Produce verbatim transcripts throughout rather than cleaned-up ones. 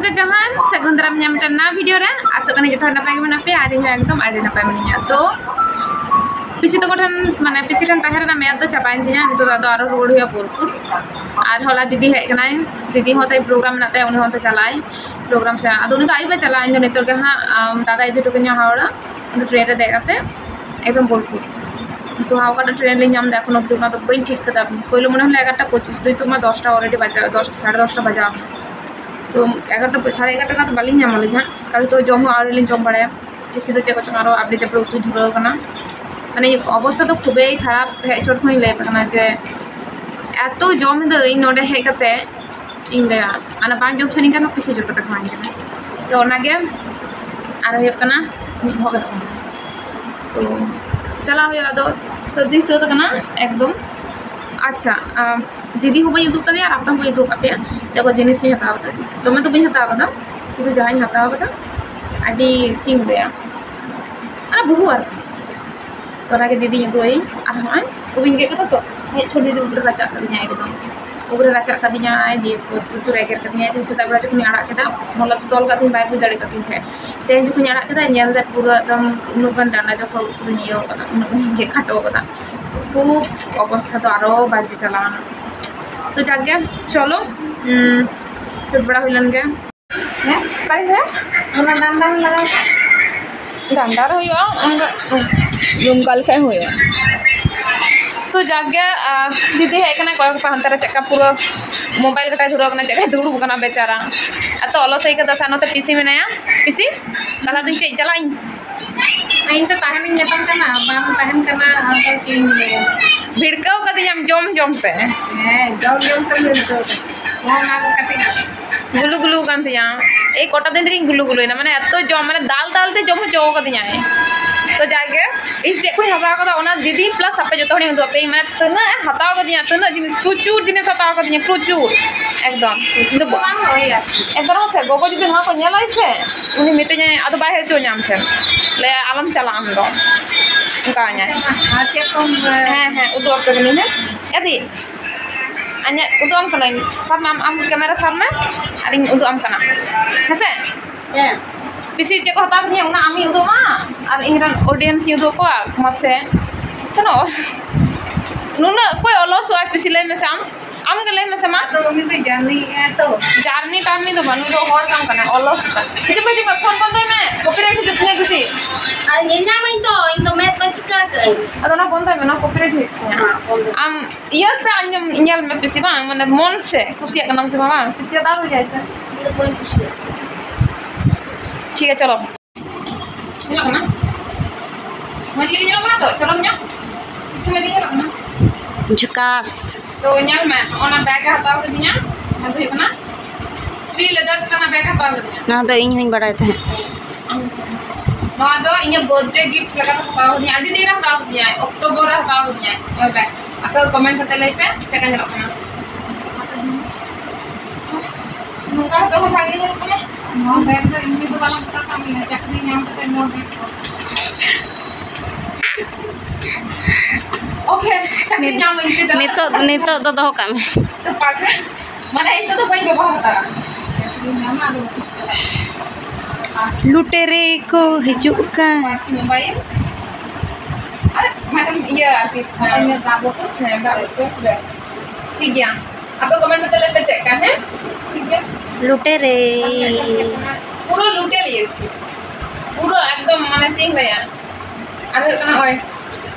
ᱡᱚᱦᱟᱨ, ᱥᱟᱹᱜᱩᱱ ᱫᱟᱨᱟᱢ ᱧᱟᱢ ᱢᱤᱫᱴᱮᱱ ᱱᱟᱣᱟ ᱵᱷᱤᱰᱤᱭᱳ ᱨᱮ᱾ ᱟᱥᱚᱜ ᱠᱟᱹᱱᱟᱹᱧ ᱡᱚᱛᱚ ᱦᱚᱲ ᱱᱟᱯᱟᱭ ᱜᱮ ᱢᱮᱱᱟᱜ ᱯᱮᱭᱟ, ᱟᱨ ᱤᱧ ᱦᱚᱸ ᱮᱠᱫᱚᱢ ᱟᱹᱰᱤ ᱱᱟᱯᱟᱭ ᱢᱤᱱᱟᱹᱧᱟ᱾ ᱛᱚ ᱯᱤᱥᱤ ᱛᱟᱠᱚ ᱴᱷᱮᱱ, ᱢᱟᱱᱮ ᱯᱤᱥᱤ ᱴᱷᱮᱱ ᱛᱟᱦᱮᱸ ᱨᱮᱱᱟᱜ ᱢᱮᱭᱟᱫ ᱫᱚ ᱪᱟᱵᱟᱭᱮᱱ ᱛᱤᱧᱟ, ᱱᱤᱛᱚᱜ ᱫᱚ ᱟᱫᱚ ᱟᱨᱚ ᱨᱩᱣᱟᱹᱲ ᱦᱩᱭᱩᱜᱼᱟ ᱵᱳᱞᱯᱩᱨ᱾ ᱟᱨ ᱦᱚᱞᱟ ᱫᱤᱫᱤ ᱦᱮᱡ ᱠᱟᱱᱟᱭ, ᱫᱤᱫᱤ ᱦᱚᱸ ᱛᱟᱭ ᱯᱨᱳᱜᱨᱟᱢ ᱢᱮᱱᱟᱜ ᱛᱟᱭᱟ, ᱩᱱᱤ ᱦᱚᱸ ᱛᱟᱭ ᱪᱟᱞᱟᱜᱼᱟᱭ ᱯᱨᱳᱜᱨᱟᱢ ᱥᱮᱫ᱾ ᱟᱫᱚ ᱩᱱᱤ ᱫᱚ ᱟᱹᱭᱩᱵ ᱮ ᱪᱟᱞᱟᱜᱼᱟ, ᱤᱧ ᱫᱚ ᱱᱤᱛᱚᱜ ᱜᱮ ᱦᱟᱸᱜ, ᱟᱢ, ᱫᱟᱫᱟ ᱤᱫᱤ ᱦᱚᱴᱚ ᱠᱟᱹᱧᱟ ᱦᱟᱣᱲᱟ, ᱩᱱᱤ ᱴᱨᱮᱱ ᱨᱮ ᱫᱮᱡ ᱠᱟᱛᱮ ᱮᱠᱫᱚᱢ ᱵᱳᱞᱯᱩᱨ᱾ ᱛᱚ ᱦᱟᱸᱜ ᱚᱠᱟᱴᱟᱜ ᱴᱨᱮᱱ ᱞᱤᱧ ᱧᱟᱢ ᱮᱫᱟ ᱮᱠᱷᱚᱱ ᱚᱵᱫᱤ ᱚᱱᱟ ᱫᱚ ᱵᱟᱹᱧ ᱴᱷᱤᱠ ᱠᱟᱫᱟ᱾ ᱯᱳᱭᱞᱳ ᱢᱚᱱᱮ ᱦᱚᱞᱮ ᱮᱜᱟᱨᱚᱴᱟ ᱯᱚᱸᱪᱤᱥ, ᱫᱚ ᱱᱤᱛᱚᱜ ᱢᱟ ᱫᱚᱥᱴᱟ already ᱵᱟᱡᱟᱣ, ᱫᱚᱥᱴᱟ, ᱥᱟᱲᱮ ᱫᱚᱥᱴᱟ ᱵᱟᱡᱟᱣ ᱮᱱᱟ᱾ ᱛᱚ ᱮᱜᱟᱨᱚᱴᱟ, ᱥᱟᱲᱮ ᱮᱜᱟᱨᱚᱴᱟ ᱨᱮᱱᱟᱜ ᱫᱚ ᱵᱟᱹᱞᱤᱧ ᱧᱟᱢ ᱟᱹᱞᱤᱧ ᱦᱟᱸᱜ, ᱠᱟᱨᱚᱱ ᱛᱚ ᱡᱚᱢ ᱦᱚᱸ ᱟᱹᱣᱨᱤ ᱞᱤᱧ ᱡᱚᱢ ᱵᱟᱲᱟᱭᱟ᱾ ᱯᱤᱥᱤ ᱫᱚ ᱪᱮᱫ ᱠᱚᱪᱚᱝ ᱟᱨᱚ ᱟᱵᱲᱮ ᱪᱟᱵᱲᱮ ᱩᱛᱩᱭ ᱫᱷᱩᱨᱟᱹᱣ ᱠᱟᱱᱟ᱾ ᱢᱟᱱᱮ ᱚᱵᱚᱥᱛᱷᱟ ᱫᱚ ᱠᱷᱩᱵᱮᱭ ᱠᱷᱟᱨᱟᱯ, ᱦᱮᱡ ᱪᱷᱚᱴ ᱠᱷᱚᱱᱤᱧ ᱞᱟᱹᱭ ᱟᱯᱮ ᱠᱟᱱᱟ ᱡᱮ ᱮᱛᱚ ᱡᱚᱢ ᱫᱟᱹᱧ ᱱᱚᱰᱮ ᱦᱮᱡ ᱠᱟᱛᱮ, ᱪᱮᱫ ᱤᱧ ᱞᱟᱹᱭᱟ, ᱚᱱᱟ ᱵᱟᱝ ᱡᱚᱢ ᱥᱟᱱᱟᱧ ᱠᱟᱱᱟ, ᱯᱤᱥᱤ ᱡᱚᱛᱚ ᱴᱟᱠᱟ ᱮᱢᱟᱹᱧ ᱠᱟᱱᱟ᱾ ᱛᱚ ᱚᱱᱟᱜᱮ ᱟᱨ ᱦᱩᱭᱩᱜ ᱠᱟᱱᱟ ᱢᱤᱫ ᱵᱚᱦᱚᱜ ᱨᱮ ᱯᱚᱭᱥᱟ᱾ ᱛᱚ ᱪᱟᱞᱟᱣ ᱦᱩᱭᱩᱜᱼᱟ, ᱟᱫᱚ ᱥᱟᱹᱨᱫᱤ ᱥᱟᱹᱛ ᱟᱠᱟᱱᱟ ᱮᱠᱫᱚᱢ᱾ ᱟᱪᱪᱷᱟ, ᱟᱢ, ᱫᱤᱫᱤ ᱦᱚᱸ ᱵᱟᱹᱧ ᱩᱫᱩᱜ ᱠᱟᱫᱮᱭᱟ ᱟᱨ ᱟᱯᱮ ᱦᱚᱸ ᱵᱟᱹᱧ ᱩᱫᱩᱜ ᱠᱟᱜ ᱯᱮᱭᱟ ᱪᱮᱫ ᱠᱚ ᱡᱤᱱᱤᱥ ᱤᱧ ᱦᱟᱛᱟᱣ ᱠᱟᱫᱟ᱾ ᱫᱚᱢᱮ ᱫᱚ ᱵᱟᱹᱧ ᱦᱟᱛᱟᱣ ᱠᱟᱫᱟ, ᱠᱤᱱᱛᱩ ᱡᱟᱦᱟᱸᱧ ᱦᱟᱛᱟᱣ ᱠᱟᱫᱟ ᱟᱹᱰᱤ, ᱪᱮᱫ ᱤᱧ ᱞᱟᱹᱭᱟ, ᱚᱱᱟ ᱵᱚᱦᱩ ᱟᱨᱠᱤ᱾ ᱛᱚ ᱚᱱᱟᱜᱮ ᱫᱤᱫᱤᱧ ᱩᱫᱩᱜ ᱟᱹᱧ᱾ ᱟᱨ ᱱᱚᱜᱼᱚᱭ ᱩᱵᱤᱧ ᱜᱮᱫ ᱠᱟᱫᱟ ᱛᱚ, ᱦᱮᱡ ᱪᱷᱚᱴ ᱫᱤᱫᱤ ᱩᱵ ᱨᱮ ᱨᱟᱪᱟᱜ ᱠᱟᱫᱤᱧᱟᱭ ᱮᱠᱫᱚᱢ᱾ ᱩᱵ ᱨᱮ ᱨᱟᱪᱟᱜ ᱠᱟᱫᱤᱧᱟᱭ, ᱫᱤᱭᱮ ᱯᱚᱨ ᱯᱨᱚᱪᱩᱨ ᱮᱜᱮᱨ ᱠᱟᱫᱤᱧᱟᱭ᱾ ᱛᱮᱦᱮᱧ ᱥᱮᱛᱟᱜ ᱵᱮᱲᱟ ᱡᱚᱠᱷᱚᱱᱤᱧ ᱟᱲᱟᱜ ᱠᱮᱫᱟ, ᱦᱚᱞᱟ ᱫᱚ ᱛᱚᱞ ᱠᱟᱫ ᱛᱤᱧ ᱵᱟᱭ ᱵᱩᱡᱽ ᱫᱟᱲᱮ ᱠᱟᱫ ᱛᱤᱧ ᱛᱟᱦᱮᱸᱫ᱾ ᱛᱮᱦᱮᱧ ᱡᱚᱠᱷᱚᱱᱤᱧ ᱟᱲᱟᱜ ᱠᱮᱫᱟ, ᱧᱮᱞ ᱫᱟᱭ ᱯᱩᱨᱟᱹ ᱮᱠᱫᱚᱢ ᱩᱱᱟᱹᱜ ᱜᱟᱱ ᱰᱟᱸᱰᱟ ᱡᱚᱠᱷᱚᱱ ᱩᱵ ᱠᱚᱫᱚᱧ ᱤᱭᱟᱹ ᱠᱟᱫᱟ, ᱩᱱᱟᱹᱜ ᱜᱟᱱᱤᱧ ᱜᱮᱫ ᱠᱷᱟᱴᱚ ᱠᱟᱫᱟ᱾ ᱠᱷᱩᱵ ᱚᱵᱚᱥᱛᱷᱟ ᱫᱚ ᱟᱨᱚ ᱵᱟᱡᱮ ᱪᱟᱞᱟᱣᱱᱟ᱾ ᱛᱚ ᱡᱟᱠ ᱜᱮ, ᱪᱚᱞᱚ, ᱩᱸ, ᱥᱟᱹᱛ ᱵᱟᱲᱟ ᱦᱩᱭ ᱞᱮᱱ ᱜᱮ᱾ ᱦᱮᱸ? ᱚᱠᱟᱨᱮ ᱦᱩᱭᱩᱜᱼᱟ? ᱚᱱᱟ ᱰᱟᱱᱰᱟ ᱦᱚᱸ ᱞᱟᱜᱟᱣ᱾ ᱰᱟᱱᱰᱟ ᱨᱮ ᱦᱩᱭᱩᱜᱼᱟ, ᱚᱱᱠᱟ ᱱᱚᱝᱠᱟ ᱞᱮᱠᱷᱟᱡ ᱦᱩᱭᱩᱜᱼᱟ᱾ ᱛᱚ ᱡᱟᱠ ᱜᱮ, ᱟᱨ ᱫᱤᱫᱤ ᱦᱮᱡ ᱠᱟᱱᱟᱭ, ᱠᱚᱭᱚᱜ ᱯᱮ ᱦᱟᱱᱛᱮ ᱨᱮ ᱪᱮᱫᱠᱟ ᱯᱩᱨᱟᱹ ᱢᱳᱵᱟᱭᱤᱞ ᱜᱷᱟᱴᱟᱭ ᱫᱷᱩᱨᱟᱹᱣ ᱠᱟᱱᱟ, ᱪᱮᱫᱠᱟᱭ ᱫᱩᱲᱩᱵ ᱠᱟᱱᱟ ᱵᱮᱪᱟᱨᱟ᱾ ᱮᱛᱚ ᱚᱞᱚᱥ ᱟᱹᱭᱠᱟᱹᱜ ᱫᱟ ᱥᱮ᱾ ᱱᱚᱛᱮ ᱯᱤᱥᱤ ᱢᱮᱱᱟᱭᱟ, ᱯᱤᱥᱤ, ᱠᱟᱛᱷᱟ ᱫᱚᱧ ᱪᱮᱫ ᱪᱟᱞᱟᱜ ᱤᱧ? ᱤᱧ ᱫᱚ ᱛᱟᱦᱮᱱᱤᱧ ᱢᱮᱛᱟᱢ ᱠᱟᱱᱟ, ᱵᱟᱢ ᱛᱟᱦᱮᱱ ᱠᱟᱱᱟ, ᱟᱫᱚ ᱪᱮᱫ ᱤᱧ ᱞᱟᱹᱭᱟ? ᱵᱷᱤᱲᱠᱟᱹᱣ ᱠᱟᱫᱤᱧᱟᱢ ᱡᱚᱢ ᱡᱚᱢ ᱛᱮ᱾ ᱦᱮᱸ, ᱡᱚᱢ ᱡᱚᱢ ᱛᱮᱢ ᱵᱷᱤᱲᱠᱟᱹᱣ ᱠᱟᱫᱤᱧᱟ᱾ ᱚᱱᱟ ᱠᱚ ᱠᱟᱹᱴᱤᱡ ᱜᱩᱞᱩ ᱜᱩᱞᱩ ᱠᱟᱱ ᱛᱤᱧᱟ᱾ ᱮᱭ ᱠᱚᱴᱟ ᱫᱤᱱ ᱛᱮᱜᱮᱧ ᱜᱩᱞᱩ ᱜᱩᱞᱩᱭᱮᱱᱟ, ᱢᱟᱱᱮ ᱮᱛᱚ ᱡᱚᱢ, ᱢᱟᱱᱮ ᱫᱟᱞ ᱫᱟᱞ ᱛᱮ ᱡᱚᱢ ᱦᱚᱪᱚ ᱠᱟᱫᱤᱧᱟᱭ᱾ ᱛᱚ ᱡᱟᱜᱮ ᱤᱧ ᱪᱮᱫ ᱠᱚᱧ ᱦᱟᱛᱟᱣ ᱠᱟᱫᱟ ᱚᱱᱟ ᱫᱤᱫᱤ plus ᱟᱯᱮ ᱡᱚᱛᱚ ᱦᱚᱲᱤᱧ ᱩᱫᱩᱜ ᱟᱯᱮᱭᱟ, ᱢᱟᱱᱮ ᱛᱤᱱᱟᱹᱜ ᱮ ᱦᱟᱛᱟᱣ ᱠᱟᱫᱤᱧᱟ, ᱛᱤᱱᱟᱹᱜ ᱡᱤᱱᱤᱥ, ᱯᱨᱚᱪᱩᱨ ᱡᱤᱱᱤᱥ ᱦᱟᱛᱟᱣ ᱠᱟᱫᱤᱧᱟ, ᱯᱨᱚᱪᱩᱨ᱾ ᱮᱠᱫᱚᱢ᱾ ᱤᱧ ᱫᱚ ᱵᱟᱝ ᱦᱳᱭ ᱟᱨᱠᱤ᱾ ᱮᱱᱛᱮ ᱨᱮᱦᱚᱸ ᱥᱮ ᱜᱚᱜᱚ ᱡᱩᱫᱤ ᱱᱚᱣᱟ ᱠᱚ ᱧᱮᱞᱟᱭ ᱥᱮ, ᱩᱱᱤ ᱢᱤᱛᱟᱹᱧᱟᱭ, "ᱟᱫᱚ ᱵᱟᱭ ᱦᱮᱡ ᱦᱚᱪᱚᱣᱟᱹᱧᱟ ᱟᱢ ᱴᱷᱮᱱ, ᱞᱟᱹᱭᱟ ᱟᱞᱚᱢ ᱪᱟᱞᱟᱜᱼᱟ ᱟᱢ ᱫᱚ", ᱚᱱᱠᱟ ᱟᱹᱧᱟᱭ᱾ ᱟᱨ ᱪᱮᱫ ᱠᱚᱢ, ᱦᱮᱸ, ᱦᱮᱸ, ᱩᱫᱩᱜ ᱟᱯᱮ ᱠᱟᱹᱱᱟᱹᱧ, ᱦᱮᱸ᱾ ᱮᱫᱤ, ᱤᱧᱟᱹᱜ ᱩᱫᱩᱜ ᱟᱢ ᱠᱟᱹᱱᱟᱹᱧ᱾ ᱥᱟᱵ ᱢᱮ, ᱟᱢ, ᱟᱢ ᱠᱮᱢᱮᱨᱟ ᱥᱟᱵ ᱢᱮ, ᱟᱨ ᱤᱧ ᱩᱫᱩᱜ ᱟᱢ ᱠᱟᱱᱟ, ᱦᱮᱸᱥᱮ? ᱦᱮᱸ᱾ ᱯᱤᱥᱤ ᱪᱮᱫ ᱠᱚ ᱦᱟᱛᱟᱣ ᱠᱟᱫᱤᱧᱟ, ᱚᱱᱟ ᱟᱢᱤᱧ ᱩᱫᱩᱜ ᱟᱢᱟ, ᱟᱨ ᱤᱧ ᱨᱮᱱ ᱚᱰᱤᱭᱮᱱᱥ ᱤᱧ ᱩᱫᱩᱜ ᱟᱠᱚᱣᱟ᱾ ᱢᱟᱥᱮ, ᱠᱳᱱᱳ ᱚᱥ-, ᱱᱩᱱᱟᱹᱜ ᱚᱠᱚᱭ ᱚᱞᱚᱥᱚᱜᱼᱟᱭ ᱯᱤᱥᱤ? ᱞᱟᱹᱭ ᱢᱮᱥᱮ ᱟᱢ, ᱟᱢ ᱜᱮ ᱞᱟᱹᱭ ᱢᱮᱥᱮ ᱢᱟ᱾ ᱟᱫᱚ ᱩᱱᱤ ᱫᱚᱭ ᱡᱟᱨᱱᱤᱭᱮᱫᱼᱟ ᱛᱚ᱾ ᱡᱟᱨᱱᱤ ᱴᱟᱨᱱᱤ ᱫᱚ ᱵᱟᱝ, ᱩᱱᱤ ᱫᱚ ᱦᱚᱲ ᱠᱟᱱ ᱠᱟᱱᱟᱭ, ᱚᱞᱚᱥ ᱠᱟᱱᱟᱭ᱾ ᱦᱤᱡᱩᱜ ᱢᱮ, ᱦᱤᱡᱩᱜ ᱢᱮ, ᱯᱷᱳᱱ ᱵᱚᱱᱫᱚᱭ ᱢᱮ, ᱠᱚᱯᱤᱨᱟᱭᱤᱴ ᱦᱤᱡᱩᱜ ᱛᱤᱧᱟ ᱡᱩᱫᱤ᱾ ᱟᱨ ᱧᱮᱞ ᱧᱟᱢᱟᱹᱧ ᱛᱚ, ᱤᱧ ᱫᱚ ᱢᱮᱫ ᱫᱚ ᱪᱤᱠᱟ ᱠᱟᱜ ᱟᱹᱧ? ᱟᱫᱚ ᱚᱱᱟ ᱵᱚᱱᱫᱚᱭ ᱢᱮ, ᱚᱱᱟ ᱠᱚᱯᱤᱨᱟᱭᱤᱴ ᱦᱩᱭᱩᱜ ᱛᱤᱧᱟ᱾ ᱦᱮᱸ, ᱵᱚᱱᱫᱚ᱾ ᱟᱢ ᱤᱭᱟᱹ ᱛᱮ ᱟᱸᱡᱚᱢ, ᱧᱮᱞ ᱢᱮ ᱯᱤᱥᱤ, ᱵᱟᱝ, ᱢᱟᱱᱮ ᱢᱚᱱ ᱥᱮ ᱠᱩᱥᱤᱭᱟᱜ ᱠᱟᱱᱟᱢ ᱥᱮ ᱵᱟᱝ, ᱵᱟᱝ? ᱠᱩᱥᱤᱭᱟᱜ ᱫᱟᱜ ᱜᱮᱭᱟᱭ ᱥᱮ? ᱤᱧ ᱫᱚ ᱵᱟᱹᱧ ᱠᱩᱥᱤᱭᱟᱜ᱾ ᱴᱷᱤᱠ ᱜᱮᱭᱟ, ᱪᱚᱞᱚ᱾ ᱧᱮᱞᱚᱜ ᱠᱟᱱᱟ? ᱢᱚᱡᱽ ᱜᱮᱞᱤᱧ ᱧᱮᱞᱚᱜ ᱠᱟᱱᱟ ᱛᱚ? ᱪᱚᱞᱚᱢ ᱧᱚᱜ᱾ ᱯᱤᱥᱤ, ᱢᱚᱡᱽ ᱜᱮᱞᱤᱧ ᱧᱮᱞᱚᱜ ᱠᱟᱱᱟ? ᱡᱷᱟᱠᱟᱥ᱾ ᱛᱚ, ᱧᱮᱞ ᱢᱮ, ᱚᱱᱟ ᱵᱮᱜᱽ ᱮ ᱦᱟᱛᱟᱣ ᱠᱟᱫᱤᱧᱟ᱾ ᱚᱱᱟ ᱫᱚ ᱦᱩᱭᱩᱜ ᱠᱟᱱᱟ ᱥᱨᱤ ᱞᱮᱫᱟᱨᱥ ᱨᱮᱱᱟᱜ ᱵᱮᱜᱽ ᱮ ᱦᱟᱛᱟᱣ ᱠᱟᱫᱤᱧᱟ᱾ ᱱᱚᱣᱟ ᱫᱚ ᱤᱧ ᱦᱚᱸᱧ ᱵᱟᱲᱟᱭ ᱛᱟᱦᱮᱸᱫ᱾ ᱱᱚᱣᱟ ᱫᱚ ᱤᱧᱟᱹᱜ ᱵᱟᱨᱛᱷᱰᱮ ᱜᱤᱯᱷᱴ ᱞᱮᱠᱟᱛᱮ ᱦᱟᱛᱟᱣ ᱠᱟᱫᱤᱧᱟ᱾ ᱟᱹᱰᱤ ᱫᱤᱱ ᱨᱮ ᱦᱟᱛᱟᱣ ᱠᱟᱫᱤᱧᱟᱭ, ᱚᱠᱴᱳᱵᱚᱨ ᱨᱮ ᱦᱟᱛᱟᱣ ᱠᱟᱫᱤᱧᱟᱭ ᱱᱚᱣᱟ ᱵᱮᱜᱽ᱾ ᱟᱯᱮ ᱠᱚᱢᱮᱱᱴ ᱠᱟᱛᱮ ᱞᱟᱹᱭ ᱯᱮ ᱪᱮᱫ ᱞᱮᱠᱟ ᱧᱮᱞᱚᱜ ᱠᱟᱱᱟ᱾ ᱱᱚᱝᱠᱟ ᱦᱟᱛᱟᱣ ᱦᱚᱸ ᱵᱷᱟᱜᱮ ᱧᱮᱞᱚᱜ ᱠᱟᱱᱟ᱾ ᱱᱚᱣᱟ ᱵᱮᱜᱽ ᱫᱚ ᱮᱢᱱᱤ ᱫᱚ ᱵᱟᱞᱟᱝ ᱦᱟᱛᱟᱣ ᱠᱟᱜ ᱢᱮᱭᱟ, ᱪᱟᱹᱠᱨᱤ ᱧᱟᱢ ᱠᱟᱛᱮ ᱱᱚᱣᱟ ᱵᱮᱜᱽ ᱫᱚ᱾ ᱳᱠᱮ, ᱪᱟᱹᱠᱨᱤ ᱧᱟᱢ ᱤᱱᱠᱟᱹ ᱪᱟᱞᱟᱜ ᱱᱤᱛᱚᱜ, ᱱᱤᱛᱚᱜ ᱫᱚ ᱫᱚᱦᱚ ᱠᱟᱜ ᱢᱮ᱾ ᱛᱚ ᱯᱟᱴᱷ ᱨᱮ, ᱢᱟᱱᱮ ᱱᱤᱛᱚᱜ ᱫᱚ ᱵᱟᱹᱧ ᱵᱮᱵᱚᱦᱟᱨ ᱦᱟᱛᱟᱲᱟ᱾ ᱪᱟᱹᱠᱨᱤ ᱧᱟᱢᱟ ᱟᱫᱚ ᱚᱯᱷᱤᱥ ᱪᱟᱞᱟᱜ᱾ ᱞᱩᱴᱮᱨᱮ ᱠᱚ ᱦᱤᱡᱩᱜ ᱠᱟᱱ᱾ Purse, mobile. ᱟᱨ ᱢᱤᱫᱴᱟᱝ ᱤᱭᱟᱹ ᱟᱨᱠᱤ, ᱦᱮᱸ, ᱫᱟᱜ ᱵᱳᱛᱚᱞ᱾ ᱦᱮᱸ, ᱫᱟᱜ ᱵᱳᱛᱚᱞ, ᱵᱮᱥ᱾ ᱴᱷᱤᱠ ᱜᱮᱭᱟ᱾ ᱟᱯᱮ ᱠᱚᱢᱮᱱᱴ ᱠᱟᱛᱮ ᱞᱟᱹᱭ ᱯᱮ ᱪᱮᱫ ᱞᱮᱠᱟ, ᱦᱮᱸ? ᱴᱷᱤᱠ ᱜᱮᱭᱟ᱾ ᱞᱩᱴᱮᱨᱮ᱾ ᱯᱩᱨᱟᱹ ᱞᱩᱴᱮ ᱞᱤᱭᱮᱪᱷᱤ᱾ ᱯᱩᱨᱟᱹ ᱮᱠᱫᱚᱢ, ᱢᱟᱱᱮ ᱪᱮᱫ ᱤᱧ ᱞᱟᱹᱭᱟ? ᱟᱨ ᱦᱩᱭᱩᱜ ᱠᱟᱱᱟ ᱱᱚᱜᱼᱚᱭ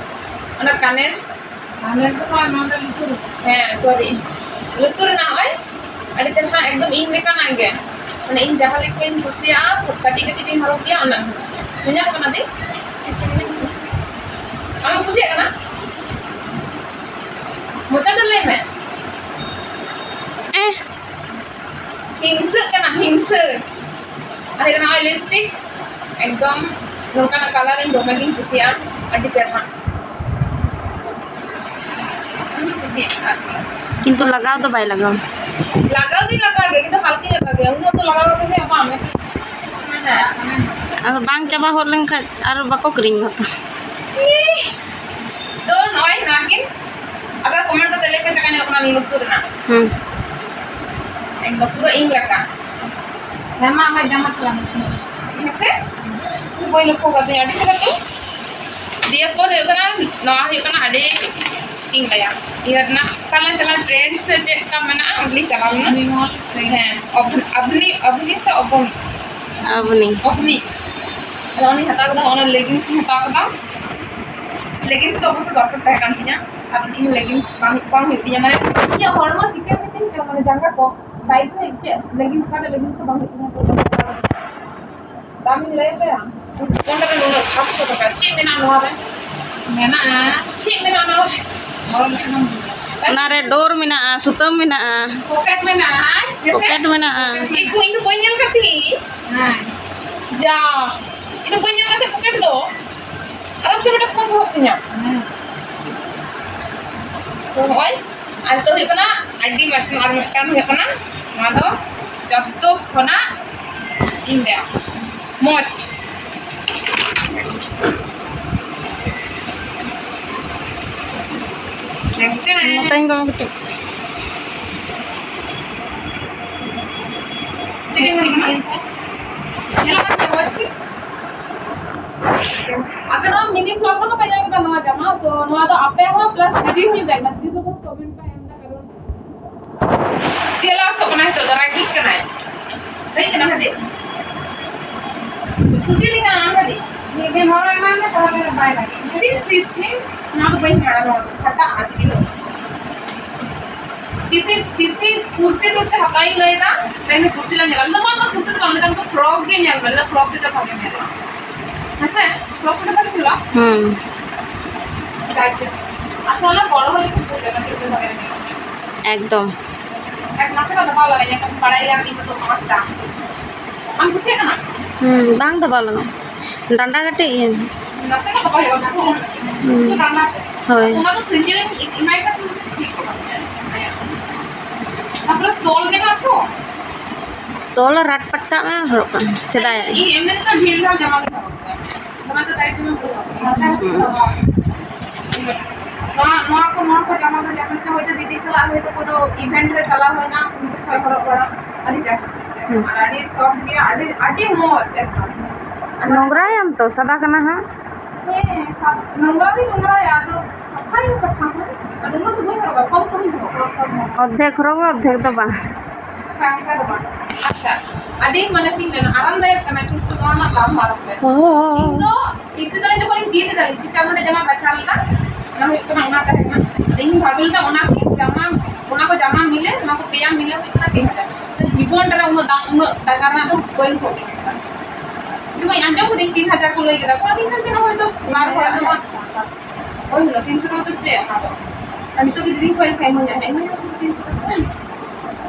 ᱚᱱᱟ ᱠᱟᱱᱮᱨ᱾ ᱠᱟᱱᱮᱨ ᱫᱚ ᱵᱟᱝ, ᱱᱚᱣᱟ ᱫᱚ ᱞᱩᱛᱩᱨ᱾ ᱦᱮᱸ, ᱥᱚᱨᱤ, ᱞᱩᱛᱩᱨ ᱨᱮᱱᱟᱜ ᱱᱚᱜᱼᱚᱭ ᱟᱹᱰᱤ ᱪᱮᱦᱨᱟ, ᱮᱠᱫᱚᱢ ᱤᱧ ᱞᱮᱠᱟᱱᱟᱜ ᱜᱮ᱾ ᱢᱟᱱᱮ ᱤᱧ ᱡᱟᱦᱟᱸ ᱞᱮᱠᱟᱧ ᱠᱩᱥᱤᱭᱟᱜᱼᱟ, ᱠᱟᱹᱴᱤᱡ ᱠᱟᱹᱴᱤᱡ ᱤᱧ ᱦᱚᱨᱚᱜ ᱜᱮᱭᱟ, ᱚᱱᱟ ᱜᱮ᱾ ᱧᱮᱞᱚᱜ ᱠᱟᱱᱟ ᱫᱤ? ᱴᱷᱤᱠ ᱴᱷᱤᱠ ᱧᱮᱞᱚᱜ ᱠᱟᱱᱟ᱾ ᱟᱢᱮᱢ ᱠᱩᱥᱤᱭᱟᱜ ᱠᱟᱱᱟ? ᱢᱚᱪᱟ ᱛᱮ ᱞᱟᱹᱭ ᱢᱮ᱾ ᱮᱸ᱾ ᱦᱤᱝᱥᱟᱹᱜ ᱠᱟᱱᱟ, ᱦᱤᱝᱥᱟᱹ᱾ ᱟᱨ ᱦᱩᱭᱩᱜ ᱠᱟᱱᱟ ᱱᱚᱜᱼᱚᱭ ᱞᱤᱯᱥᱴᱤᱠ, ᱮᱠᱫᱚᱢ ᱱᱚᱝᱠᱟᱱᱟᱜ ᱠᱟᱞᱟᱨ ᱤᱧ ᱫᱚᱢᱮ ᱜᱤᱧ ᱠᱩᱥᱤᱭᱟᱜᱼᱟ, ᱟᱹᱰᱤ ᱪᱮᱦᱨᱟ᱾ ᱤᱧ ᱠᱩᱥᱤᱭᱟᱜᱼᱟ ᱟᱨᱠᱤ᱾ ᱠᱤᱱᱛᱩ ᱞᱟᱜᱟᱣ ᱫᱚ ᱵᱟᱭ ᱞᱟᱜᱟᱣᱟ᱾ ᱞᱟᱜᱟᱣ ᱫᱚᱧ ᱞᱟᱜᱟᱣ ᱜᱮᱭᱟ, ᱠᱤᱱᱛᱩ ᱦᱟᱞᱠᱟᱧ ᱞᱟᱜᱟᱣ ᱜᱮᱭᱟ, ᱩᱱᱟᱹᱜ ᱫᱚ ᱞᱟᱜᱟᱣ ᱠᱟᱛᱮ ᱦᱚᱸ ᱵᱟᱝ᱾ ᱦᱮᱸ᱾ ᱟᱫᱚ ᱵᱟᱝ ᱪᱟᱵᱟ ᱦᱚᱫ ᱞᱮᱱᱠᱷᱟᱡ ᱟᱨ ᱵᱟᱠᱚ ᱠᱤᱨᱤᱧ ᱢᱟ ᱛᱚ᱾ ᱤᱦ! ᱛᱚ ᱱᱚᱜᱼᱚᱭ ᱱᱚᱣᱟ ᱠᱤᱱ ᱟᱯᱮ comment ᱠᱟᱛᱮ ᱞᱟᱹᱭ ᱯᱮ ᱪᱮᱫ ᱞᱮᱠᱟ ᱧᱮᱞᱚᱜ ᱠᱟᱱᱟ ᱞᱩᱛᱩᱨ ᱨᱮᱱᱟᱜ᱾ ᱦᱩᱸ᱾ ᱮᱠᱫᱚᱢ ᱯᱩᱨᱟᱹ ᱤᱧ ᱞᱮᱠᱟ᱾ ᱦᱮᱸ ᱢᱟ, ᱟᱢᱟᱜ ᱡᱟᱢᱟ ᱥᱟᱞᱟᱜ ᱢᱮᱥᱟ᱾ ᱦᱮᱸ ᱥᱮ? ᱵᱟᱹᱧ ᱞᱚᱠᱠᱷᱚ ᱠᱟᱫᱤᱧᱟ ᱟᱹᱰᱤ ᱪᱮᱦᱨᱟ ᱛᱚ᱾ ᱫᱤᱭᱮ ᱯᱚᱨ ᱦᱩᱭᱩᱜ ᱠᱟᱱᱟ, ᱱᱚᱣᱟ ᱦᱩᱭᱩᱜ ᱠᱟᱱᱟ ᱟᱹᱰᱤ, ᱪᱮᱫ ᱤᱧ ᱞᱟᱹᱭᱟ, ᱤᱭᱟᱹ ᱨᱮᱱᱟᱜ ᱚᱠᱟ ᱞᱟᱝ ᱪᱟᱞᱟᱣ, ᱴᱨᱮᱱ ᱥᱮ ᱪᱮᱫ ᱞᱮᱠᱟ ᱢᱮᱱᱟᱜᱼᱟ, ᱚᱸᱰᱮ ᱞᱤᱧ ᱪᱟᱞᱟᱣ ᱞᱮᱱᱟ᱾ ᱦᱮᱸ, ᱚᱵᱷ-, ᱟᱵᱷᱱᱤ, ᱟᱵᱷᱱᱤ ᱥᱮ ᱚᱵᱷᱱᱤ? ᱟᱵᱷᱱᱤ᱾ ᱚᱵᱷᱱᱤ᱾ ᱟᱫᱚ ᱚᱱᱟᱧ ᱦᱟᱛᱟᱣ ᱠᱮᱫᱟ, ᱚᱱᱟ leggings ᱤᱧ ᱦᱟᱛᱟᱣ ᱠᱮᱫᱟ᱾ Leggings ᱫᱚ ᱚᱵᱚᱥᱥᱳᱭ ᱫᱚᱨᱠᱟᱨ ᱛᱟᱦᱮᱸ ᱠᱟᱱ ᱛᱤᱧᱟ, ᱟᱫᱚ ᱤᱧ leggings ᱵᱟᱝ, ᱵᱟᱝ ᱦᱩᱭᱩᱜ ᱛᱤᱧᱟ, ᱢᱟᱱᱮ ᱤᱧᱟᱹᱜ ᱦᱚᱲᱢᱚ ᱪᱤᱠᱟᱹ ᱠᱟᱛᱮᱧ ᱪᱟᱞᱟᱜᱼᱟ, ᱢᱟᱱᱮ ᱡᱟᱸᱜᱟ ᱠᱚ tight ᱨᱮ ᱪᱮᱫ leggings ᱠᱟᱴᱟ leggings ᱠᱚ ᱵᱟᱝ ᱦᱩᱭᱩᱜ ᱛᱤᱧᱟ, ᱛᱚ ᱫᱟᱢ ᱤᱧ ᱞᱟᱹᱭ ᱟᱯᱮᱭᱟ? ᱠᱚᱱᱰᱟ ᱨᱮ ᱱᱩᱱᱟᱹᱜ ᱥᱟᱛᱥᱚ ᱴᱟᱠᱟ᱾ ᱪᱮᱫ ᱢᱮᱱᱟᱜᱼᱟ ᱱᱚᱣᱟ ᱨᱮ? ᱢᱮᱱᱟᱜᱼᱟ᱾ ᱪᱮᱫ ᱢᱮᱱᱟᱜᱼᱟ ᱱᱚᱣᱟ ᱨᱮ? ᱦᱚᱨᱚᱜ ᱞᱮᱠᱷᱟᱱ ᱮᱢ ᱵᱩᱡᱟ᱾ ᱚᱱᱟ ᱨᱮ ᱰᱳᱨ ᱢᱮᱱᱟᱜᱼᱟ, ᱥᱩᱛᱟᱹᱢ ᱢᱮᱱᱟᱜᱼᱟ, pocket ᱢᱮᱱᱟᱜᱼᱟ, ᱦᱮᱸ ᱥᱮ? Pocket ᱢᱮᱱᱟᱜᱼᱟ᱾ ᱤᱧ ᱫᱚ, ᱤᱧ ᱫᱚ ᱵᱟᱹᱧ ᱧᱮᱞ ᱠᱟᱫ ᱛᱤᱧ᱾ ᱦᱮᱸ᱾ ᱡᱟ, ᱤᱧ ᱫᱚ ᱵᱟᱹᱧ ᱧᱮᱞ ᱠᱟᱫ ᱛᱤᱧ pocket ᱫᱚ᱾ ᱟᱨᱟᱢ ᱥᱮ ᱢᱤᱫᱴᱟᱝ ᱯᱷᱳᱱ ᱥᱟᱦᱚᱵ ᱛᱤᱧᱟ᱾ ᱦᱮᱸ᱾ ᱛᱚ ᱱᱚᱜᱼᱚᱭ, ᱟᱨ ᱱᱤᱛᱚᱜ ᱦᱩᱭᱩᱜ ᱠᱟᱱᱟ ᱟᱹᱰᱤ ᱢᱤᱫᱴᱟᱝ, ᱟᱨ ᱢᱤᱫᱴᱟᱝ ᱦᱩᱭᱩᱜ ᱠᱟᱱᱟ, ᱱᱚᱣᱟ ᱫᱚ ᱡᱚᱛᱚ ᱠᱷᱚᱱᱟᱜ ᱪᱮᱫ ᱤᱧ ᱞᱟᱹᱭᱟ, ᱢᱚᱡᱽ᱾ ᱢᱮᱛᱟᱧ ᱠᱟᱱᱟ ᱠᱟᱹᱴᱤᱡ᱾ ᱪᱮᱫ ᱤᱧ ᱢᱮᱱᱟ? ᱧᱮᱞᱚᱜ ᱠᱟᱱ ᱜᱮᱭᱟ ᱢᱚᱡᱽ ᱴᱷᱤᱠ? ᱟᱯᱮ ᱱᱚᱣᱟ mini vlog ᱨᱮᱦᱚᱸ ᱯᱮ ᱧᱮᱞ ᱠᱮᱫᱟ ᱱᱚᱣᱟ ᱡᱟᱢᱟ, ᱛᱚ ᱱᱚᱣᱟ ᱫᱚ ᱟᱯᱮ ᱦᱚᱸ plus ᱫᱤᱫᱤ ᱦᱚᱸ ᱧᱮᱞ ᱠᱮᱫᱟ, ᱫᱤᱫᱤ ᱫᱚ comment ᱯᱮ ᱮᱢ ᱮᱫᱟ, ᱠᱟᱨᱚᱱ ᱪᱮᱫ ᱞᱟᱥᱚᱜ ᱠᱟᱱᱟᱭ ᱱᱤᱛᱚᱜ ᱫᱚ, ᱨᱟᱹᱜᱤᱜ ᱠᱟᱱᱟᱭ, ᱨᱟᱹᱜᱤᱜ ᱠᱟᱱᱟ ᱦᱟᱹᱫᱤ, ᱠᱩᱥᱤ ᱞᱮᱱᱟ ᱦᱟᱹᱫᱤ᱾ ᱢᱤᱫ ᱫᱤᱱ ᱦᱚᱨᱚᱜ ᱮᱢᱟᱭ ᱢᱮ, ᱛᱟᱦᱚᱞᱮ ᱵᱟᱭ ᱨᱟᱹᱜᱤᱜᱼᱟ᱾ ᱪᱷᱤ, ᱪᱷᱤ, ᱪᱷᱤ, ᱱᱚᱣᱟ ᱫᱚ ᱵᱟᱹᱧ ᱦᱟᱲᱟᱢᱟ, ᱯᱷᱟᱴᱟᱜᱼᱟ ᱫᱤᱫᱤ ᱫᱚ᱾ ᱯᱤᱥᱤ, ᱯᱤᱥᱤ ᱠᱩᱨᱛᱤ ᱴᱩᱨᱛᱤ ᱦᱟᱛᱟᱣ ᱤᱧ ᱞᱟᱹᱭ ᱮᱫᱟ, ᱛᱮᱦᱮᱧ ᱠᱩᱨᱛᱤ ᱞᱟᱝ ᱧᱮᱞᱟ᱾ ᱟᱞᱮ ᱫᱚ ᱵᱟᱝ, ᱠᱩᱨᱛᱤ ᱫᱚ ᱵᱟᱝ, ᱟᱞᱮ ᱫᱚ frock ᱜᱮ ᱧᱮᱞ ᱢᱮ, ᱟᱞᱮ ᱫᱚ frock ᱛᱮᱜᱮ ᱵᱷᱟᱜᱮ ᱧᱮᱞᱚᱜᱼᱟ᱾ ᱦᱮᱸ ᱥᱮ? Frock ᱛᱮ ᱵᱷᱟᱜᱮ ᱧᱮᱞᱚᱜᱼᱟ? ᱦᱩᱸ᱾ ᱡᱟᱜᱮ᱾ ᱟᱥᱚᱞᱮ ᱵᱚᱲᱚ ᱦᱚᱲ ᱜᱮᱠᱚ ᱵᱩᱡᱟ, ᱪᱮᱫ ᱞᱮᱠᱟ ᱵᱷᱟᱜᱮ ᱧᱮᱞᱚᱜᱼᱟ᱾ ᱮᱠᱫᱚᱢ᱾ ᱮᱠ ᱢᱟᱥᱮ ᱱᱟ ᱫᱟᱵᱟᱣ ᱞᱟᱜᱟᱭᱟ, ᱠᱟᱨᱚᱱ ᱵᱟᱲᱟᱭ ᱜᱮᱭᱟᱢ ᱤᱧ ᱫᱚ ᱯᱟᱸᱪᱴᱟ᱾ ᱟᱢ ᱠᱩᱥᱤᱭᱟᱜ ᱠᱟᱱᱟ? ᱦᱩᱸ, ᱵᱟᱝ ᱫᱟᱵᱟᱣ ᱞᱟᱜᱟᱜᱼᱟ᱾ ᱰᱟᱸᱰᱟ ᱠᱟᱹᱴᱤᱡ ᱤᱭᱟᱹ᱾ ᱱᱟᱥᱮ ᱱᱟᱜ ᱫᱚ ᱵᱟᱭ ᱦᱩᱭᱩᱜᱼᱟ, ᱱᱟᱥᱮ ᱱᱟᱜ᱾ ᱦᱩᱸ᱾ ᱥᱩᱫᱷᱩ ᱰᱟᱸᱰᱟ ᱛᱮ᱾ ᱦᱳᱭ᱾ ᱚᱱᱟ ᱫᱚ ᱥᱤᱞᱟᱹᱭ ᱮᱢᱟᱭ ᱠᱷᱟᱱ ᱴᱷᱤᱠ ᱠᱚᱜᱼᱟ᱾ ᱛᱟᱯᱚᱨᱮ ᱛᱚᱞ ᱢᱮᱱᱟᱜᱼᱟ ᱛᱚ᱾ ᱛᱚᱞ ᱨᱟᱴ ᱯᱟᱴᱠᱟᱜ ᱢᱮ, ᱦᱚᱨᱚᱜ ᱠᱟᱜ ᱢᱮ᱾ ᱥᱮᱫᱟᱭᱟᱜ᱾ ᱤᱧ ᱮᱢᱱᱤ ᱛᱮᱫᱚ ᱰᱷᱤᱞ ᱰᱷᱟᱞ ᱡᱟᱢᱟ ᱜᱤᱧ ᱦᱚᱨᱚᱜ ᱠᱟᱜᱼᱟ᱾ ᱡᱟᱢᱟ ᱫᱚ ᱴᱟᱭᱤᱴ ᱡᱟᱢᱟ ᱵᱟᱹᱧ ᱦᱚᱨᱚᱜ ᱠᱟᱜᱼᱟ᱾ ᱦᱩᱸ᱾ ᱱᱚᱣᱟ, ᱱᱚᱣᱟ ᱠᱚ, ᱱᱚᱣᱟ ᱠᱚ ᱡᱟᱢᱟ ᱫᱚ ᱡᱟᱦᱟᱸ ᱞᱮᱠᱟ ᱦᱚᱭᱛᱳ ᱫᱤᱫᱤ ᱥᱟᱞᱟᱜ ᱦᱚᱭᱛᱳ ᱠᱚᱱᱚ event ᱨᱮ ᱪᱟᱞᱟᱣ ᱦᱩᱭᱱᱟ, ᱩᱱ ᱡᱚᱠᱷᱚᱱ ᱦᱚᱨᱚᱜ ᱵᱟᱲᱟ ᱟᱹᱰᱤ ᱪᱮᱦᱨᱟ᱾ ᱦᱩᱸ᱾ ᱟᱨ ᱟᱹᱰᱤ soft ᱜᱮᱭᱟ, ᱟᱹᱰᱤ, ᱟᱹᱰᱤ ᱢᱚᱡᱽ ᱮᱠᱫᱚᱢ᱾ ᱱᱚᱝᱨᱟᱭᱟᱢ ᱛᱚ, ᱥᱟᱫᱟ ᱠᱟᱱᱟ ᱦᱟᱸᱜ᱾ ᱦᱮᱸ, ᱥᱟ-, ᱱᱚᱝᱨᱟ ᱫᱚᱧ ᱱᱚᱝᱨᱟᱭᱟ, ᱟᱫᱚ ᱥᱟᱯᱷᱟᱭᱟᱹᱧ ᱥᱟᱯᱷᱟ ᱦᱚᱸ᱾ ᱟᱫᱚ ᱩᱱᱟᱹᱜ ᱫᱚ ᱵᱟᱹᱧ ᱦᱚᱨᱚᱜᱟ, ᱠᱚᱢ ᱠᱚᱢᱤᱧ ᱦᱚᱨᱚᱜᱟ, ᱠᱚᱢ ᱠᱚᱢ᱾ ᱚᱨᱫᱷᱮᱠ ᱦᱚᱨᱚᱜᱟ, ᱚᱨᱫᱷᱮᱠ ᱫᱚ ᱵᱟᱝ᱾ ᱵᱟᱝ, ᱚᱱᱠᱟ ᱫᱚ ᱵᱟᱝ᱾ ᱟᱪᱪᱷᱟ, ᱟᱹᱰᱤ ᱢᱟᱱᱮ ᱪᱮᱫ ᱤᱧ ᱢᱮᱱᱟ, ᱟᱨᱟᱢᱫᱟᱭᱚᱠ ᱠᱟᱱᱟ, ᱠᱤᱱᱛᱩ ᱱᱚᱣᱟ ᱨᱮᱱᱟᱜ ᱫᱟᱢ ᱵᱟᱨᱚ ᱦᱟᱡᱟᱨ᱾ ᱤᱧ ᱫᱚ ᱯᱤᱥᱤ ᱫᱚ ᱡᱚᱠᱷᱚᱱ ᱤᱧ ᱵᱤᱞ ᱮᱫᱟ, ᱯᱤᱥᱤ ᱟᱢ ᱚᱸᱰᱮ ᱡᱟᱢᱟ ᱵᱟᱪᱷᱟᱣ ᱞᱮᱫᱟ, ᱚᱱᱟ ᱦᱩᱭᱩᱜ ᱠᱟᱱᱟ, ᱚᱱᱟ ᱛᱟᱦᱮᱸ ᱠᱟᱱᱟ᱾ ᱟᱫᱚ ᱤᱧ ᱵᱷᱟᱵᱤ ᱞᱮᱫᱟ, ᱚᱱᱟ ᱠᱤ ᱡᱟᱢᱟ, ᱚᱱᱟ ᱠᱚ ᱡᱟᱢᱟ ᱢᱤᱞᱮ, ᱚᱱᱟ ᱠᱚ ᱯᱮᱭᱟ ᱢᱤᱞᱮ ᱦᱩᱭᱩᱜ ᱠᱟᱱᱟ ᱛᱤᱱ ᱦᱟᱡᱟᱨ᱾ ᱛᱚ ᱡᱤᱵᱚᱱ ᱨᱮ ᱩᱱᱟᱹᱜ ᱫᱟᱢ, ᱩᱱᱟᱹᱜ ᱴᱟᱠᱟ ᱨᱮᱱᱟᱜ ᱫᱚ ᱵᱟᱹᱧ shopping ᱟᱠᱟᱫᱟ᱾ ᱡᱚᱠᱷᱚᱱ ᱟᱸᱡᱚᱢ ᱠᱮᱫᱟᱹᱧ ᱛᱤᱱ ᱦᱟᱡᱟᱨ ᱠᱚ ᱞᱟᱹᱭ ᱠᱮᱫᱟ, ᱛᱚ ᱤᱧ ᱢᱮᱱ ᱠᱮᱫᱟ, ᱦᱚᱭᱛᱳ ᱵᱟᱨ ᱦᱚᱲᱟᱜ ᱫᱚ ᱵᱟᱝ᱾ ᱳᱭ ᱦᱤᱞᱳ ᱛᱤᱱᱥᱚ ᱴᱟᱠᱟ ᱫᱚ ᱪᱮᱫ ᱚᱱᱟ ᱫᱚ? ᱟᱨ ᱱᱤᱛᱚᱜ ᱜᱮ ᱫᱤᱫᱤᱧ ᱠᱷᱚᱱ ᱤᱢᱟᱹᱧᱟ, ᱤᱢᱟᱹᱧᱟ ᱥᱩᱫᱷᱩ ᱛᱤᱱᱥᱚ ᱴᱟᱠᱟ᱾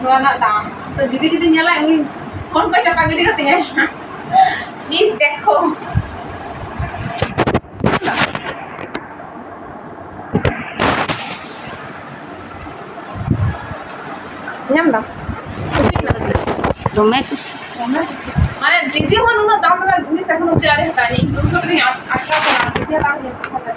ᱱᱚᱣᱟ ᱨᱮᱱᱟᱜ ᱫᱟᱢ᱾ ᱛᱚ ᱫᱤᱫᱤ ᱡᱩᱫᱤ ᱧᱮᱞᱟᱭ, ᱩᱱᱤ ᱯᱷᱳᱱ ᱠᱚ ᱪᱟᱯᱟ ᱜᱤᱰᱤ ᱠᱟᱛᱤᱧᱟᱭ᱾ Please ᱫᱮᱠᱷᱳ᱾ ᱧᱟᱢ ᱫᱟᱢ? ᱫᱚᱢᱮ ᱠᱩᱥᱤ᱾ ᱫᱚᱢᱮ ᱠᱩᱥᱤ᱾ ᱢᱟᱱᱮ ᱫᱤᱫᱤ ᱦᱚᱸ ᱱᱩᱱᱟᱹᱜ ᱫᱟᱢ ᱨᱮᱱᱟᱜ ᱡᱤᱱᱤᱥ ᱮᱠᱷᱚᱱ ᱚᱵᱫᱤ ᱟᱹᱣᱨᱤ ᱦᱟᱛᱟᱣ ᱤᱧ᱾ ᱤᱧ ᱫᱩᱥᱚ ᱴᱟᱠᱟᱧ ᱟᱴᱠᱟᱣ ᱠᱟᱱᱟ, ᱫᱤᱫᱤ ᱦᱟᱛᱟᱣ ᱠᱟᱛᱮ᱾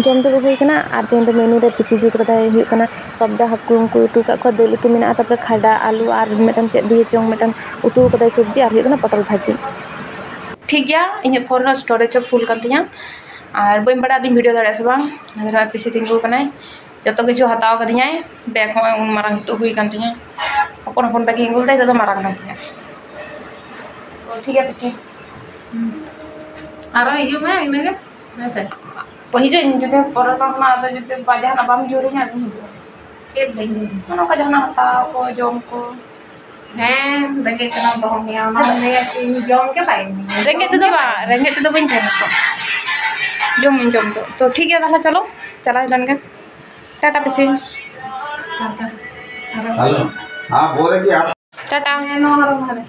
ᱡᱚᱢ ᱫᱚ ᱦᱩᱭ ᱠᱟᱱᱟ, ᱟᱨ ᱛᱮᱦᱮᱧ ᱫᱚ menu ᱨᱮ ᱯᱤᱥᱤ ᱡᱩᱛ ᱠᱟᱫᱟᱭ, ᱦᱩᱭᱩᱜ ᱠᱟᱱᱟ ᱯᱟᱵᱽᱫᱟ ᱦᱟᱹᱠᱩ, ᱩᱱᱠᱩ ᱩᱛᱩ ᱠᱟᱜ ᱠᱚᱣᱟ, ᱫᱟᱹᱞ ᱩᱛᱩ ᱢᱮᱱᱟᱜᱼᱟ, ᱛᱟᱯᱚᱨᱮ ᱠᱷᱟᱰᱟ, ᱟᱹᱞᱩ, ᱟᱨ ᱢᱤᱫᱴᱟᱝ ᱪᱮᱫ ᱫᱤᱭᱮ ᱪᱚᱝ ᱢᱤᱫᱴᱟᱝ ᱩᱛᱩ ᱠᱟᱫᱟᱭ ᱥᱚᱵᱽᱡᱤ, ᱟᱨ ᱦᱩᱭᱩᱜ ᱠᱟᱱᱟ ᱯᱚᱴᱚᱞ ᱵᱷᱟᱹᱡᱤ᱾ ᱴᱷᱤᱠ ᱜᱮᱭᱟ, ᱤᱧᱟᱹᱜ ᱯᱷᱳᱱ ᱨᱮᱱᱟᱜ storage ᱦᱚᱸ full ᱠᱟᱱ ᱛᱤᱧᱟ, ᱟᱨ ᱵᱟᱹᱧ ᱵᱟᱲᱟᱭᱟ ᱟᱫᱚᱧ video ᱫᱟᱲᱮᱭᱟᱜᱼᱟ ᱥᱮ ᱵᱟᱝ᱾ ᱟᱫᱚ ᱱᱚᱜᱼᱚᱭ ᱯᱤᱥᱤ ᱛᱤᱸᱜᱩ ᱠᱟᱱᱟᱭ, ᱡᱚᱛᱚ ᱠᱤᱪᱷᱩ ᱦᱟᱛᱟᱣ ᱠᱟᱫᱤᱧᱟᱭ, bag ᱦᱚᱸ ᱩᱱ ᱢᱟᱨᱟᱝ ᱱᱤᱛᱚᱜ ᱦᱩᱭ ᱠᱟᱱ ᱛᱤᱧᱟ, ᱦᱚᱯᱚᱱ ᱦᱚᱯᱚᱱ bag ᱤᱧ ᱟᱹᱜᱩ ᱞᱮᱫᱟ, ᱱᱤᱛᱚᱜ ᱫᱚ ᱢᱟᱨᱟᱝ ᱠᱟᱱ ᱛᱤᱧᱟ᱾ ᱛᱚ ᱴᱷᱤᱠ ᱜᱮᱭᱟ ᱯᱤᱥᱤ᱾ ᱟᱨᱚ ᱦᱤᱡᱩᱜ ᱢᱮ, ᱤᱱᱟᱹᱜᱮ᱾ ᱦᱮᱸ ᱥᱮ? ᱦᱤᱡᱩᱜ ᱟᱹᱧ, ᱡᱩᱫᱤ ᱯᱚᱨᱮᱨ ᱵᱟᱨ ᱠᱷᱚᱱᱟᱜ ᱟᱫᱚ ᱡᱩᱫᱤ ᱵᱟ-, ᱡᱟᱦᱟᱱᱟᱜ ᱵᱟᱢ ᱡᱳᱨᱤᱧᱟ, ᱟᱫᱚᱧ ᱦᱤᱡᱩᱜᱼᱟ᱾ ᱪᱮᱫ ᱞᱟᱹᱜᱤᱫ? ᱱᱚᱝᱠᱟ ᱡᱟᱦᱟᱱᱟᱜ ᱦᱟᱛᱟᱣ ᱠᱚ, ᱡᱚᱢ ᱠᱚ᱾ ᱦᱮᱸ, ᱨᱮᱸᱜᱮᱡ ᱛᱮᱫᱚ ᱫᱚᱦᱚ ᱢᱮᱭᱟ, ᱚᱱᱟ ᱦᱚᱸ ᱞᱟᱹᱭᱟ ᱪᱮᱫ ᱤᱧ ᱡᱚᱢ ᱜᱮ ᱵᱟᱭ ᱮᱢᱟᱹᱧᱟ᱾ ᱨᱮᱸᱜᱮᱡ ᱛᱮᱫᱚ ᱵᱟᱝ, ᱨᱮᱸᱜᱮᱡ ᱛᱮᱫᱚ ᱵᱟᱹᱧ ᱛᱟᱦᱮᱱᱟ ᱛᱚ᱾ ᱡᱚᱢ, ᱡᱚᱢ ᱫᱚ᱾ ᱛᱚ ᱴᱷᱤᱠ ᱜᱮᱭᱟ, ᱛᱟᱦᱞᱮ ᱪᱚᱞᱚ, ᱪᱟᱞᱟᱣ ᱞᱮᱱ ᱜᱮ᱾ ᱴᱟᱴᱟ ᱯᱤᱥᱤ᱾ ᱴᱟᱴᱟ᱾ ᱦᱮᱞᱳ, ᱦᱮᱸ, ᱵᱚᱞ ᱨᱮ ᱠᱤ ᱟᱯ- ᱴᱟᱴᱟ᱾ ᱦᱮᱸ, ᱱᱚᱣᱟ ᱦᱚᱨᱚᱜ ᱢᱟᱞᱮ᱾